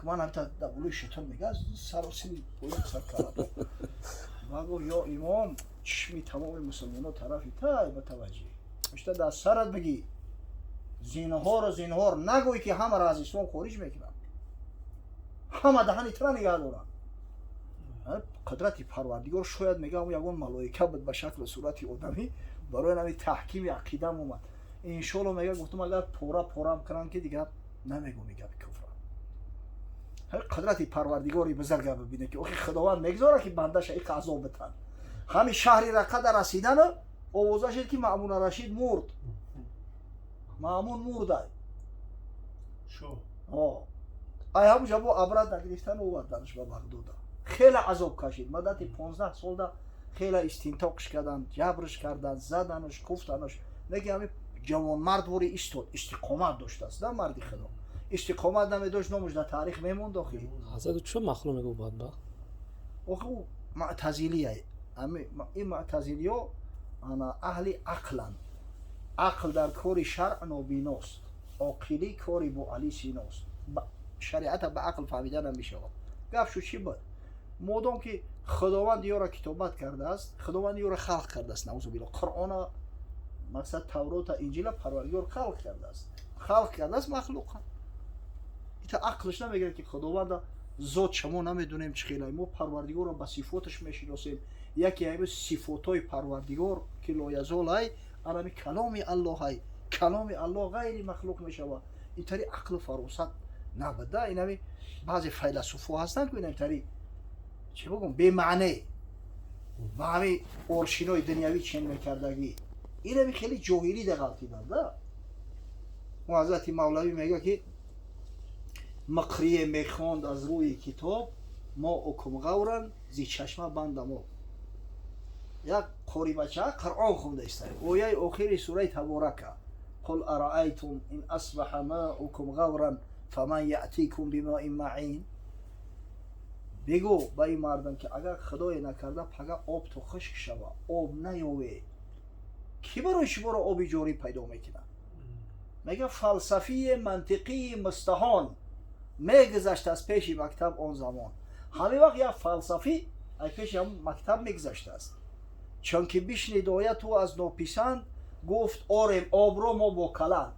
Ман ҳамта дар болои шайтон мега саросими поён сар кард. Ва гуфт: ё имом, чишми тамоми мусулмонҳо тарафи тай ба таваҷҷӯҳ. Пушта дар сарат бигӣ. Зинҳору зинҳор нагӯй ки ҳамаро аз ислом хориҷ мекунанд. Ҳама даҳани тра нигаҳ доранд. Қудрати Парвардигор шояд мегӯям ягон малоика буд ба шаклу сурати одамӣ барои ҳами таҳкими ақидам омад. Иншоалло мега гуфтам агар пора порам кунам ки дигар намегӯм гапи куфра. Қудрати Парвардигори бузурга бибине ки охи Худованд мегузорад ки бандаша иқа азоб битан. Ҳами шаҳри Рақада расидану овоза шид ки Маъмуна Рашид мурд. Маъмун мурдай. Ай ҳамуҷа бо абрат нагирифтан оварданаш ба Бағдода. Хеле азоб кашид. Муддати 15 солда хеле истинтоқш карданд, ҷабрш карданд, заданаш, куфтанаш. Лекин ҳами ҷавонмард вори истод, истиқомат доштааст, да марди Худо. Истиқомат намедошт, номуш дар таърих мемонд охи. Ҳазрат чо махлум мегӯ бадбахт? Охи ӯ муътазилия. Ин муътазилиё ана аҳли ақланд. Ақл дар кори шаръ нобиност. Оқилӣ кори бо Али Синост. Шариата ба ақл фаҳмида намешавад. Гап шу чӣ буд? Модом ки Худованд ёро китобат кардааст, Худованд ёро халқ кардааст, наузу биллоҳ. Қуръона, мақсад Таврота, Инҷила Парвардигор халқ кардааст. Халқ кардааст махлуқа. Ита ақлш намегирад ки Худованда зот шамо намедонем чӣ хелай. Мо Парвардигорро ба сифоташ мешиносем. Яке ҳами сифотҳои Парвардигор ки лоязолай, анами каломи Аллоҳай. Каломи Аллоҳ ғайри махлуқ мешавад. Ин тари ақлу фаросат набуда. Инами баъзе файласуфҳо ҳастанд ки инами тари чӣ бигӯм бемаъне ба ҳами оршинои дунявӣ чен мекардагӣ. Инами хеле ҷоҳилӣ дағалтиданд, да. Мо ҳазрати Мавлавӣ мега ки мақрие мехонд аз рӯи китоб, мо укумғавран зи чашма бандам об. Як қорибача Қуръон хонда истай. Ояи охири сураи Таборака. Қул араайтум ин асбаҳа маукум ғавран фаман яътикум бимоин маъин. Бигӯ ба ин мардам ки агар Худое накарда пага об то хушк шава, об наёве, кӣ барои шуморо оби ҷорӣ пайдо мекунад? Мега фалсафии мантиқии мустаҳон мегузашт аз пеши мактаб он замон. Ҳамин вақт як фалсафӣ аз пеши ҳамон мактаб мегузаштааст. Чунки бишнид ояту аз нописанд, гуфт орем обро мо бо каланд.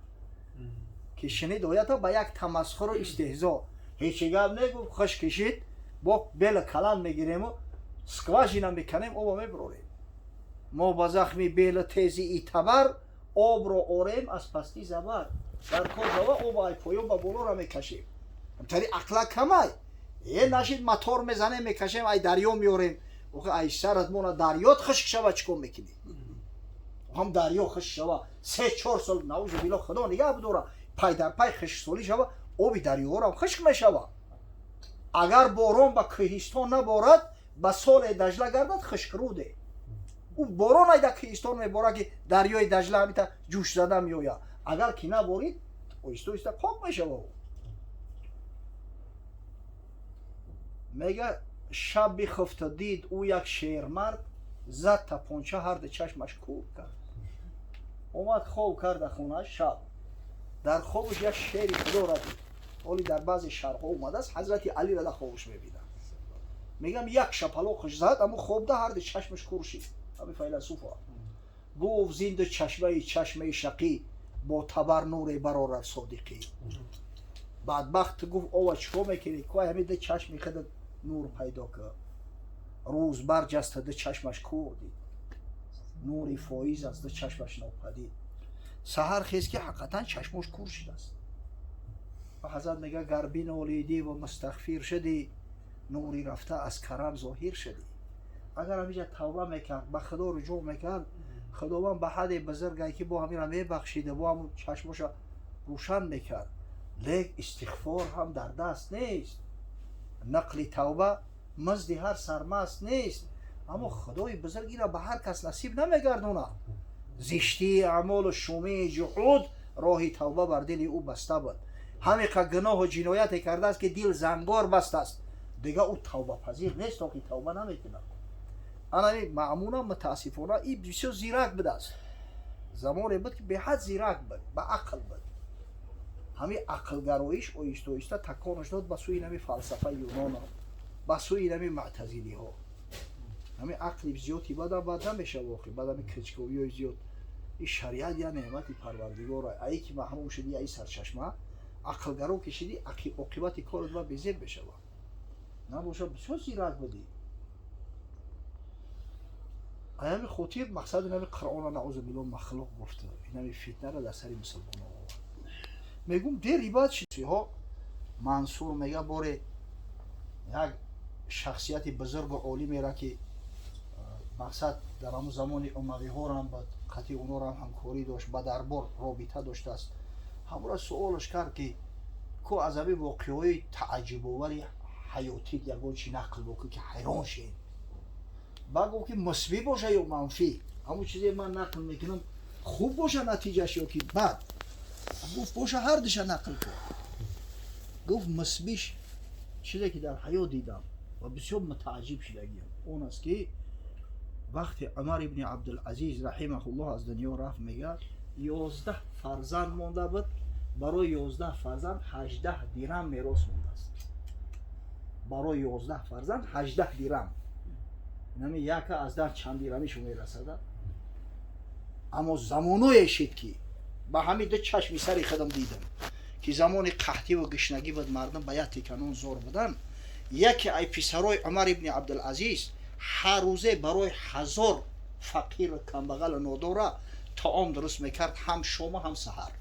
Ки шунид оята ба як тамасхуру истеҳзо. Ҳечи гап негуфт, хуш кишид, бо бела каланд мегирему скважина меканем, оба мебурорем. Мо ба захми бела тези итабар обро орем аз пасти забар. Дар кор шава оба ай поён ба болора мекашем. Тари ақла камай. Е нашид мотор мезанем, мекашем, ай дарё меорем. Охи ай сарат мона дарёт хушк шава чикор мекунӣ? Ҳам дарё хушк шава 3-4 сол наузу биллоҳ Худо нигаҳ бидора, пай дар пай хушксолӣ шава, оби дарёҳоам хушк мешава. Агар борон ба кӯҳистон наборад, ба соле Дажла гардад хушкруде. Ӯ борон ай дар кӯҳистон меборад ки дарёи Дажла ҳамита ҷӯш зада меояд. Агар ки наборид, оҳиста оҳиста пок мешава. Мега шаб бихуфта дид ӯ як шермард, зад тапонча ҳарду чашмаш кур кард. Омад хоб карда хона шаб. Дар хобаш як шери Худоро дид. Оли дар баъзе шарҳҳо омадааст, ҳазрати Алиро дар хобаш мебинад. Мегам як шапалоқаш зад, аммо хобда ҳарду чашмаш кур шид. Ҳами файласуфа. Гуфт зинду чашмаи чашмаи шақӣ бо табар нуре барорад содиқӣ. Бадбахт гуфт ова чикор мекунӣ? Кой ҳами ду чашми худат нур пайдо кар. Рӯз барҷаста ду чашмаш кур дид. Нури фоиз аз ду чашмаш нопадид. Саҳар хез ки ҳақиқатан чашмош кур шудааст. Ва ҳазрат мега гар бинолидӣ ва мустағфир шудӣ, нури рафта аз карам зоҳир шудӣ. Агар ҳамиҷа тавба мекард, ба Худо руҷӯъ мекард, Худованд ба ҳадде бузургае ки бо ҳамира мебахшида, бо ҳамун чашмоша рӯшан мекард. Лек истиғфор ҳам дар даст нест. Нақли тавба мазди ҳар сармаст нест. Аммо Худои бузург инро ба ҳар кас насиб намегардонад. Зиштии аъмолу шумии ҷуҳуд роҳи тавба бар дили ӯ баста буд. Ҳамиқа гуноҳу ҷинояте кардааст ки дил зангор бастааст. Дига ӯ тавбапазир нест, то ки тавба намекунад. Анами Маъмунам мутаассифона и бисёр зирак будааст. Замоне буд ки беҳад зирак буд, ба ақл буд. Ҳамин ақлгароиш оҳиста оҳиста таконаш дод ба сӯи нами фалсафаи юнона, ба сӯи нами муътазилиҳо. Ҳамин ақли зиёди бадам бад намешава, охи бад ҳамин кричковиҳои зиёд. И шариат я неъмати парвардигора, ае ки маҳрум шуди, аи сарчашма ақлгаро ки шиди, оқибати корот ва безеб мешава. Набоша, бисёр зирак будӣ. Аями хотир мақсади нами Қуръона, наузу билло, махлуқ гуфта, инами фитнара дар сари мусулмонон овард. Мегум, дери баъд шиҳо Мансур мега, боре як шахсияти бузургу олимера, ки мақсад дар ҳамун замони умавиҳорам ба қатъи онорам ҳамкорӣ дошт, ба дарбор робита доштааст, ҳамура суолаш кард, ки ку аз ҳамин воқеаҳои тааҷҷубовари ҳаётӣ ягон чи нақл бокун, ки ҳайрон шем. Баъд гуфт, ки мусбӣ боша ё манфӣ, ҳамун чизе ман нақл мекунам, хуб боша натиҷаш ё ки бад? Гуфт, боша, ҳар душа нақл кун. Гуфт, мусбиш чизе ки дар ҳаёт дидам ва бисёр мутааҷҷиб шудагиам, он аст, ки вақте Умар ибни Абдулазиз раҳимаҳуллоҳ аз дунё рафт, мега, 11 фарзанд монда буд, барои 11 фарзанд 18 дирам мерос мондааст. Барои 11 фарзанд 18 дирам, нами яка аз дар чанд дирамишу мерасада. Аммо замоное шид, ки ба ҳамин ду чашми сари худам дидам, ки замони қаҳтиву гишнагӣ буд, мардум ба як тиканон зор буданд. Яке ай писарои Умар ибни Абдулазиз ҳар рӯзе барои 1000 фақиру камбағалу нодора таом дуруст мекард, ҳам шома, ҳам саҳар.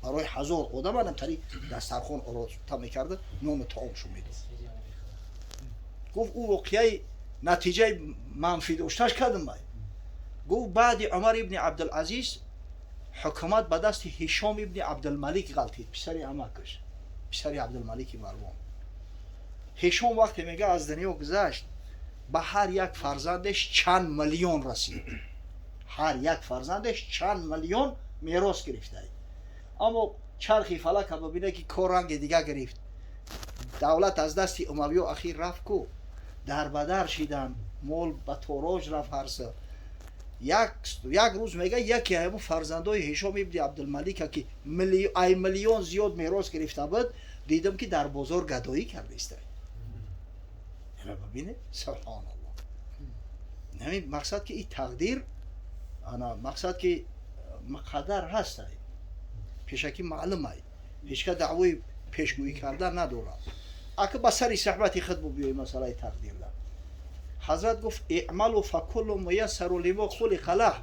Барои 1000 одам анамтари дастархон ороста мекарда, нону таомшо медод. Гуфт, ӯ воқеаи натиҷаи манфӣ дошташ кардам бай. Гуфт, баъди Умар ибни Абдулазиз ҳукумат ба дасти Ҳишом ибни Абдулмалик ғалтид, писари амакаш, писари Абдулмалики Марвон. Ҳишом вақте, мега, аз дунё гузашт, ба ҳар як фарзандеш чанд миллион расид, ҳар як фарзандеш чанд миллион мерос гирифтай. Аммо чархи фалака бибине, ки кор ранги дига гирифт. Давлат аз дасти умавиё ахир рафт ку, дарбадар шиданд, мол ба тороҷ рафт. Ҳарса як рӯз, мега, яке ҳамун фарзандои Ҳишом ибни Абдулмалика, ки ай миллион зиёд мерос гирифта буд, дидам, ки дар бозор гадоӣ кардаиста. Бибине, субҳоналлоҳ. Ҳамин мақсад, ки и тақдир ана мақсад, ки муқаддар ҳастай, пешакӣ маълумай, ҳеч ка даъвои пешгӯӣ кардан надорад. Ака ба сари суҳбати худ бубиёй, масъалаи тақдирда ҳазрат гуфт: اعملوا فكل ميسر لما خلق له.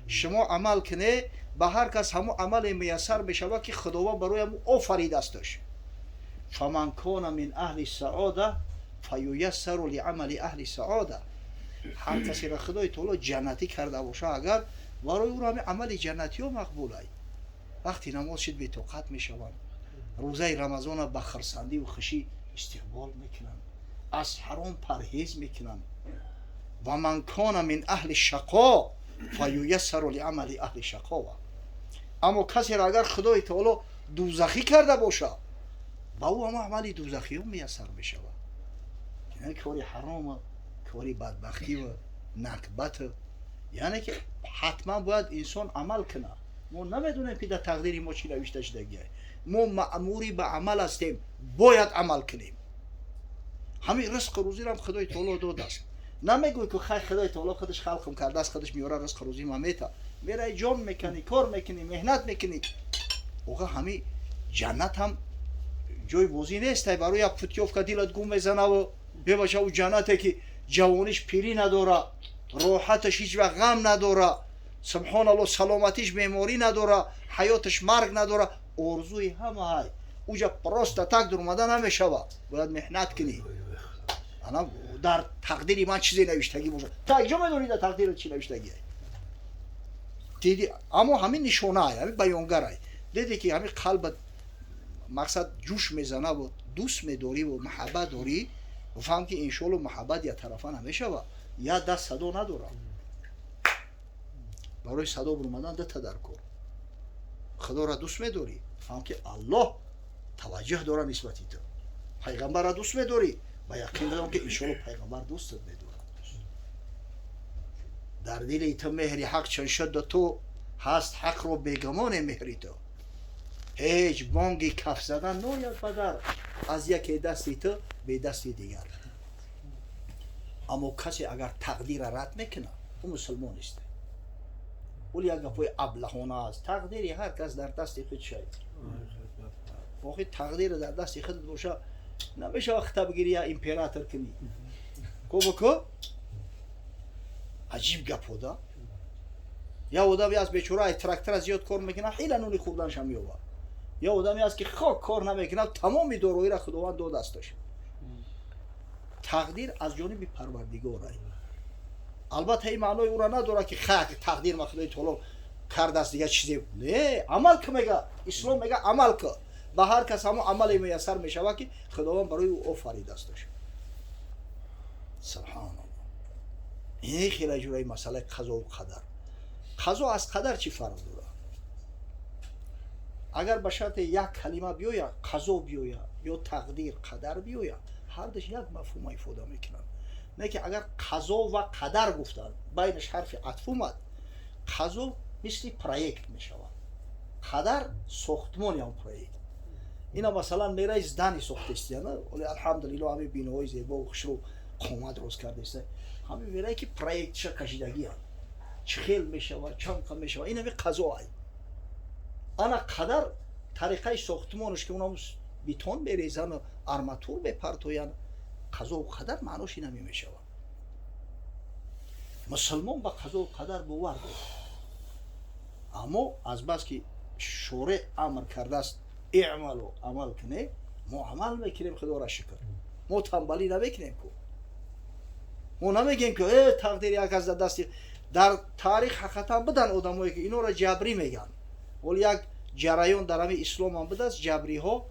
Шумо амал куне, ба ҳар кас ҳамун амале муяссар мешавад, ки Худованд барои ҳамун офаридасташ. فمن كان من أهل السعادة فييسر لعمل أهل السعادة. Ҳар касеро Худои таоло ҷаннатӣ карда боша, агар барои ӯро ҳамин амали ҷаннатиҳо мақбулай. Вақти намоз шид, бетоқат мешаванд, рӯзаи Рамазона ба хирсандиву хушӣ истиқбол мекунанд, аз ҳаром парҳез мекунанд. ومن كان من أهل الشقاء فييسر لعمل أهل الشقاوة. Аммо касеро агар Худои таоло дузахӣ карда боша, ба ӯ ҳама амали дузахиҳо муяссар мешавад, яъне кори ҳарома, кори бадбахтиву накбату. Яъне ки ҳатман бояд инсон амал кунад. Мо намедонем, ки дар тақдири мо чӣ навишта шудагиай. Мо маъмури ба амал ҳастем, бояд амал кунем. Ҳамин ризқу рӯзирам Худои таоло додааст. Намегӯй, ки хай, Худои таоло худаш халқам кардааст, худаш меёра, ризқу рӯзӣ ма мета. Мерай, ҷон мекунӣ, кор мекунӣ, меҳнат мекунӣ. Оға, ҳамин ҷаннат ҳам ҷои бозӣ нестай. Барои як путёвка дилат гум мезанаву бебаша. Ӯ ҷаннате, ки ҷавониш пирӣ надора, роҳаташ ҳеҷ вақт ғам надора, субҳоналло, саломатиш беморӣ надора, ҳаёташ марг надора, орзуи ҳама ҳай. Уҷа просто так дуромада намешава, бояд меҳнат кунӣ. Ана дар тақдири ман чизе навиштагӣ бошад, та ҷо медонӣ дар тақдират чӣ навиштагӣ диди. Аммо ҳамин нишонаай, ҳамин баёнгарай. Диде, ки ҳамин қалбат мақсад ҷӯш мезанаву дӯст медориву маҳаббат дорӣ, фаҳм, ки иншоалло маҳаббат яктарафа намешава. Як даст садо надорад. Барои садо бурмадан дута дар кор. Худоро дӯст медорӣ, фаҳм, ки Аллоҳ таваҷҷӯҳ дорад нисбати ту. Пайғамбарро дӯст медорӣ, ба яқин дорам, ки иншоалло пайғамбар дӯстат медорад. Дар дили ту меҳри ҳақ чун шуд, ту ҳаст ҳақро бегумоне меҳри ту. Ҳеҷ бонги каф задан нояд ба дар, аз яке дасти ту бе дасти дигар. Аммо касе агар тақдира рад мекунад, ӯ мусулмон нест. Вале як гапҳои аблаҳона аст. Тақдири ҳар кас дар дасти худ шояд. Охи, тақдир дар дасти худ боша, намешава хита бигирӣ, я император кунӣ. Ко бко, аҷиб гапҳо да. Я одаме аст, бечора, ай трактора зиёд кор мекунад, ҳила нуни хӯрданша меёбад. Я одаме аст, ки хок кор намекунад, тамоми дороиро Худованд додасташ. Тақдир аз ҷониби Парвардигор ай. Албатта, ин маънои ӯро надорад, ки хак тақдир ма Худои таоло кардааст, дигар чизе не. Амал ки мега ислом, мега амал ки, ба ҳар кас ҳамон амале муяссар мешавад, ки Худованд барои ӯ офаридасташ. Субҳаналлоҳ, ин хеле ҷураи масъалаи қазову қадар. Қазо аз қадар чӣ фарқ дорад? Агар ба шарте як калима биёяд, қазо биёяд ё тақдир, қадар биёяд, ҳардаш як мафҳума ифода мекунанд. Не ки агар қазо ва қадар гуфтанд, байнаш ҳарфи атф омад, қазо мисли проект мешавад, қадар сохтмони он проект. Ина, масалан, мераи здание сохтестияна, оли, алҳамдулилло, ҳами биноҳои зебо, хушрӯ қомат рост кардеста, ҳами мерае, ки проектша кашидагиянд, чӣ хел мешавад, чанд қа мешавад, ин ҳами қазо ай. Ана қадар тариқаи сохтмонаш, ки унам бетон мерезану арматур мепартоянд. Қазову қадар маънош ин ҳами мешавад. Мусулмон ба қазову қадар бовар дорад, аммо азбаски шореъ амр кардааст, اعملوا, амал куне, мо амал мекунем, Худоро шукр. Мо танбалӣ намекунем ку. Мо намегӯем, ки э, тақдир як аз дасти. Дар таърих ҳақиқатан будан одамое, ки инора ҷабрӣ мегӯянд. Ҳоло як ҷараён дар ҳамин исломам будааст, ҷабриҳо,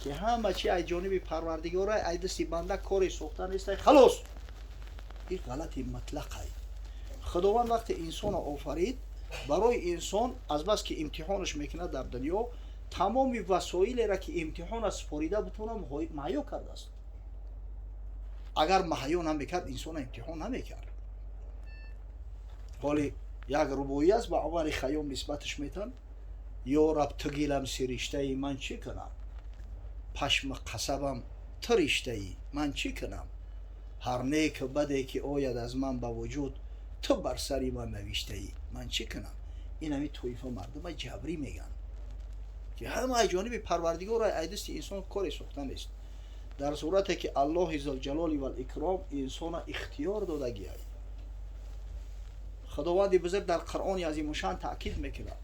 ки ҳама чи аз ҷониби Парвардигора, ай дасти банда коре сохта нестай, халос. Ин ғалати мутлақай. Худованд вақте инсонро офарид, барои инсон, азбаски имтиҳонаш мекунад дар дунё, тамоми васоилеро, ки имтиҳона супорида бутона, маҳайё кардааст. Агар маҳайё намекард, инсона имтиҳон намекард. Ҳоли як рубоӣ аст, ба Умари Хайём нисбаташ метан: «Ё Раб, ту гилам сириштаи, ман чӣ кунам? Пашми қасабам ту риштаӣ, ман чӣ кунам? Ҳар неку баде ки ояд аз ман ба вуҷуд, ту бар сари ман навиштаӣ, ман чӣ кунам?» Ин ҳами тоифа мардума ҷабрӣ мегӯянд, ки ҳама аз ҷониби Парвардигор, ай дасти инсон коре сохта нест, дар сурате ки Аллоҳи зулҷалоли валикром инсона ихтиёр додагиай. Худованди бузург дар Қуръони азимушан таъкид мекунад: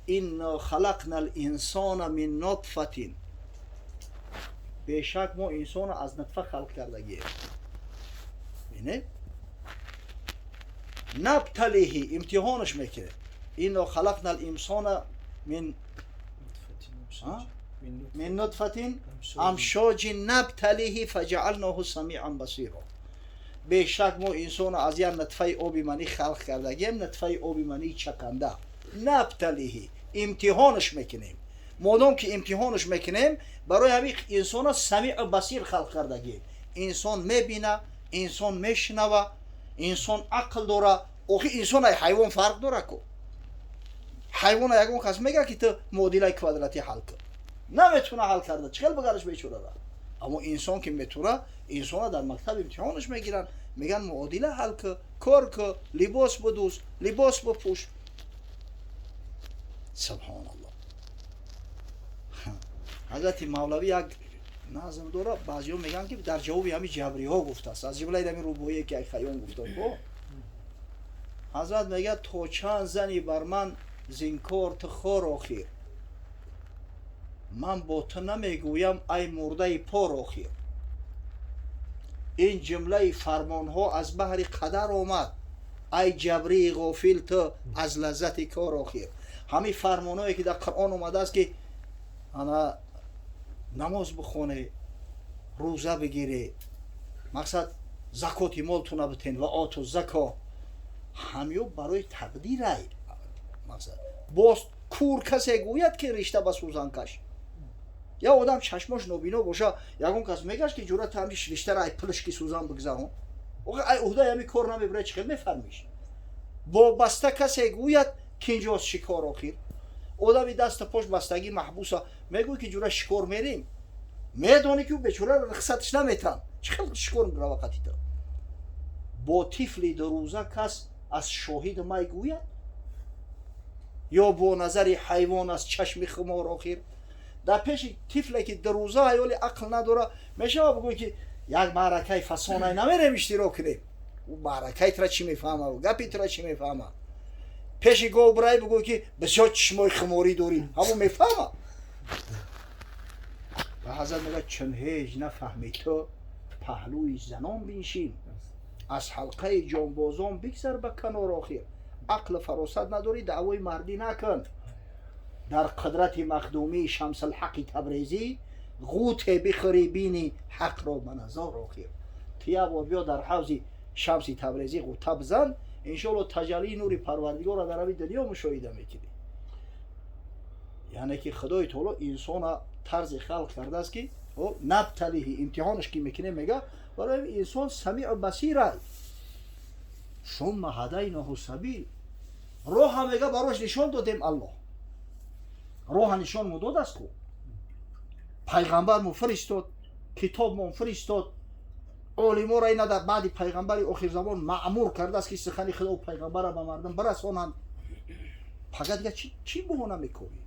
«إنا خلقنا الإنسان من نطفة». Бешак, мо инсонро аз нутфа халқ кардагием. Бине, نبتليه, имтиҳонаш мекунем. إنا خلقنا الإنسان من نطفة أمشاج نبتليه فجعلناه سميعا بصيرا. Бешак, мо инсонро аз як нутфаи оби манӣ халқ кардагием, нутфаи оби мании чаканда. نبتليه, имтиҳонаш мекунем. Модом ки имтиҳонаш мекунем, барои ҳамин инсона самиъу басир халқ кардагием. Инсон мебина, инсон мешунава, инсон ақл дора. Охи, инсон ай ҳайвон фарқ дора ку. Ҳайвона ягон кас мега, ки ту муодилаи квадратӣ ҳал кун, наметуна ҳал карда. Чӣ хел багараш бечорара? Аммо инсон ки метуна, инсона дар мактаб имтиҳонаш мегиранд, мегӯянд: муодила ҳал ку, кор ку, либос будӯз, либос бипӯш. Субҳоналлоҳ. Ҳазрати Мавлавӣ як назм дора, баъзеҳо мегӯянд, ки дар ҷавоби ҳамин ҷабриҳо гуфтааст, аз ҷумлаи ҳамин рубоие, ки Хайём гуфта. Ҳазрат мегӯяд: «То чанд зани бар ман зинкор ту хор? Охир ман бо ту намегӯям, ай мурдаи пор. Охир ин ҷумлаи фармонҳо аз баҳри қадар омад, ай ҷабрии ғофил, ту аз лаззати кор». Охир ҳамин фармонҳое, ки дар Қуръон омадааст, ки ана намоз бихоне, рӯза бигире, мақсад, закоти молтуна битен ва وآتوا الزكاة, ҳамё барои тақдирай. Мақсад, боз кур касе гӯяд, ки ришта ба сӯзан каш. Я одам чашмош нобино боша, ягон кас мегашт, ки ҷуръат ҳами риштара ай пилишки сӯзан бигзарон? Ай уҳдаи ҳами кор намебира, чӣ хел мефармиш? Бобаста касе гӯяд, ки инҷост шикор. Охир Одами дасту пош бастагӣ, маҳбуса мегӯй, ки ҷура шикор мерем, медонӣ, ки бечора рухсатш наметан. Чӣ хел шикор равақати ту? Бо тифли 2 рӯза кас аз шоҳиду май гӯяд ё бо назари ҳайвон аз чашми хумор? Охир дар пеши тифле, ки 2 рӯза ҳаёли ақл надора, мешава бигӯй, ки як маъракаи фасонай намерем, иштирок кунем? Ӯ маъракаи тура чӣ мефаҳма, гапи тура чӣ мефаҳма? Пеши гов бирай, бигӯй, ки бисёр чишмои хуморӣ дорӣ, ҳамон мефаҳма? Ва ҳазрат мегӯяд: чун ҳеҷ нафаҳми ту, паҳлӯи занон биншин, аз ҳалқаи ҷонбозон бигзар ба канор. Охир ақлу фаросат надорӣ, даъвои мардӣ накун. Дар қудрати махдумии Шамсулҳақи Табрезӣ ғуте бихӯрӣ, бини ҳақро ба назор. Охир ту як бор биё, дар ҳавзи Шамси Табрезӣ ғута бизан, иншоалло таҷаллии нури Парвардигорро дар ҳамин дунё мушоҳида мекунӣ. Яъне ки Худои таоло инсона тарзи халқ кардааст, ки نبتليه, имтиҳонаш ки мекунем, мега, барои инсон самиъу басира. ثم هديناه السبيل, роҳа, мега, барош нишон додем. Аллоҳ роҳа нишон мудод аст ку, пайғамбар мо фиристод, китобмон фиристод, олиморо ина дар баъди пайғамбари охирзамон маъмур кардааст, ки сухани Худо, пайғамбара ба мардум бирасонанд. Пага дига чӣ баҳона мекорӣ?